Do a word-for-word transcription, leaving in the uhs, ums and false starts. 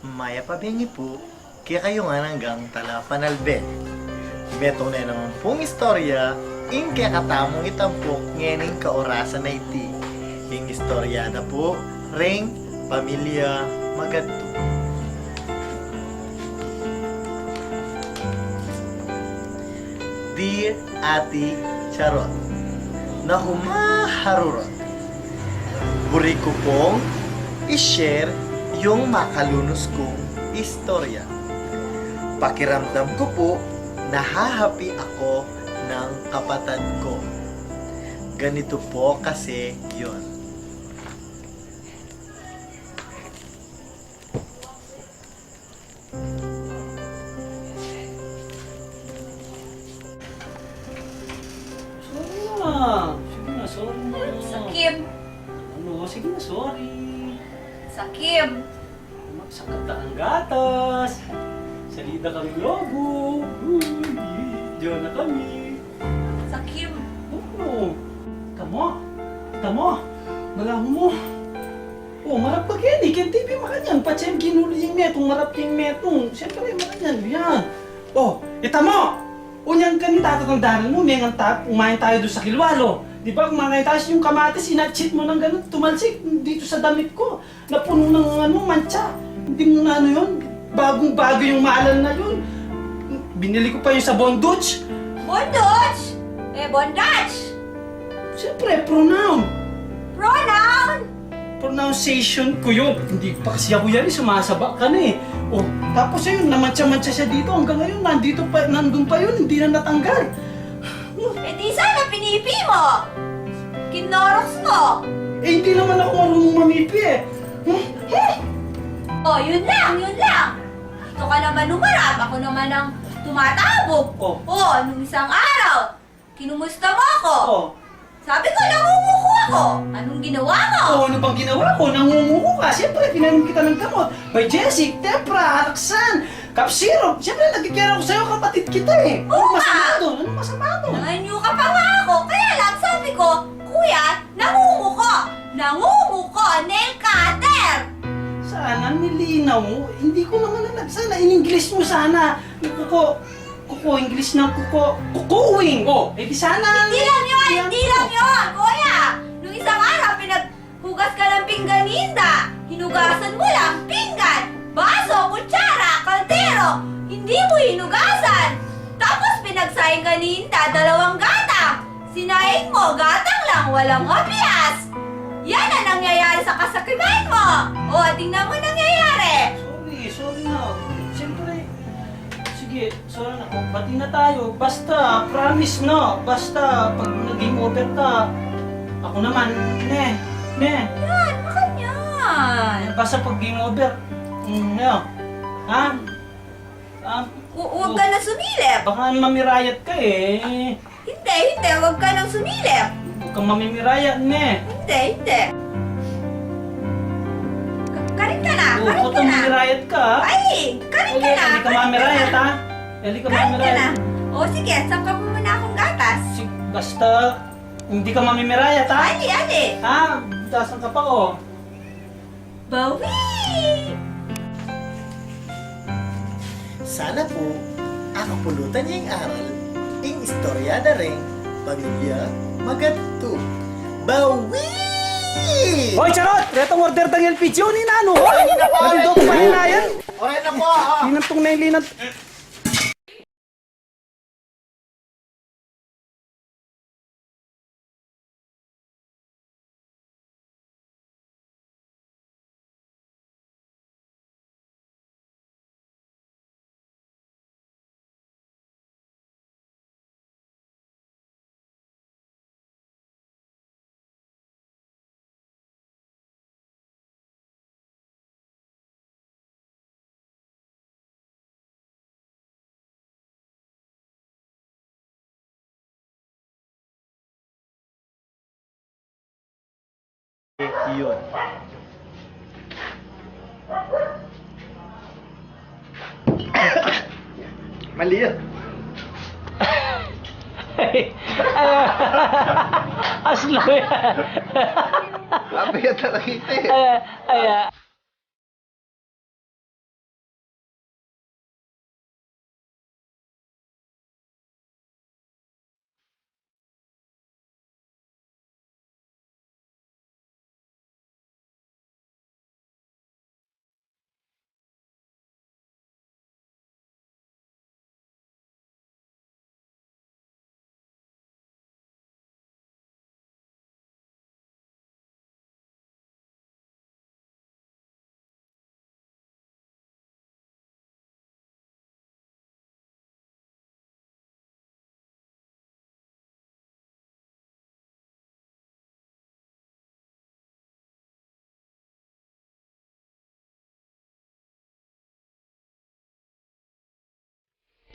Mayap a bengi pu kekayu ngan anggang talapanalbe. Metung ne naman pung istorya ing kekatamung itampuk ngening kaorasan a iti. Ing istorya da pu ring Pamilya Magadtu. Dear Ate Charot, na humaharurot. Buri ku pung i-share yung makalunus kung istorya. Pakiramdam ku pu, nahahapi ako ng kapatad ko. Ganito po kasi yun. Sorry na. Sige na, sorry na. Sakim. Ano? Sige na, sorry. Sakim. Sakit na ang gatas. Salida kami lobo. Uy, diyan na kami. Sakim. Oo. Tamo. Tamo. Bala mo. O, marap ka keni, ken T V makanyan, patse ginuli ing metung, marap ing metung. Siyempre, makanyan, yan. O, ita mo! Unyang kanita, tatandanan mu, mengan ta, umain tayo doon sa Kilwalo. Di ba, kumain tayo, yung kamatis, inatsit mo ng ganun, tumalsik dito sa damit ko. Napuno ng, ano, mantsa. Hindi mo na, ano yun, bagong-bago yung malan na yun. Binili ko pa yung sa Bondoch. Bondoch? Eh, Bondach? Siyempre, pronoun. Pronoun? Pronunciation ko yun. Hindi pa kasi ako yan, eh, sumasaba ka na, eh. O, tapos ayun, namantsa-mantsa siya dito. Hanggang ngayon, nandito pa, nandun pa yun, hindi na natanggal. Eh, di sana pinipi mo. Kinorox mo. Eh, hindi naman ako marunong mamipi, eh. Hmm? Hmm? O, yun lang, yun lang. Ito ka naman umarap, ako naman ang tumatabog. O. O, nung isang araw, kinumusta mo ako. O. Sabi ko, nangunguko ako. Anong ginawa mo? O, ano bang ginawa ko? Nangunguko ka. Siyempre, pinainom kita ng gamot. Biogesic, Tempra, Alaxan, Cough Syrup. Siyempre, nagki-care ako sa'yo, kapatid kita, eh. Oo nga. Ano masama dun? Ano masama dun? Nanganyu ka pa nga ako. Kaya lang, sabi ko, "Kuya, nangunguko. Nangunguko, nail cutter." Sana nilinaw mo. Hindi ko naman alam. Sana in-English mo sana. Kuko, kuko, English ng kuko. Kukuing. O, eh di sana. Hindi lang yun, hindi lang yun, kuya. Nung isang araw, pinaghugas ka ng pinggan ninda. Hinugasan mo lang pinggan, baso, kutsara, kaldero. Hindi mo hinugasan. Tapos pinagsaing ka ninda dalawang gatang. Sinaing mo, gatang lang, walang apias. Yan ang nangyayari sa kasakiman mo. O, tingnan mo nangyayari. Sorry, sorry na. Siyempre, sige, sorry na. O, bati na tayo. Basta, promise na. Basta, pag nag-game over ka, ako naman, ne, ne. Yan, makanyan. Basta pag game over, mm, ne. Ha? Ah, huwag ka na sumilip. Baka mamirayat ka eh. Hindi, hindi. Huwag ka nang sumilip. Huwag kang mamimirayat, ne. Hindi, hindi. Ka-, karin ka na, karin ka na. Huwag kang mamirayat ka, ha? Ay, karin ka na. Hindi ka mamirayat, ha? Hindi ka mamirayat. Karin ka na. O, sige, sangkap mo muna akong gatas. Sig-, basta, hindi ka mamimirayat, ha? Ali, ali. Ha? Sasangkap ako. Bawi! Sana pu, akapulutan ye ing aral ing istorya da ring Pamilya Magadtu. Bawi! Hoy, Charot! Retang order dang L P G, o, ninanu? Hoy! Ay, nako, matindog pa rin na yan. Oray na po, ah. Linantung na yung linant- Yun. Mali yun. Ay, ah, aslo yan. Sabi ka talaga ito eh. Ay, ay, ah.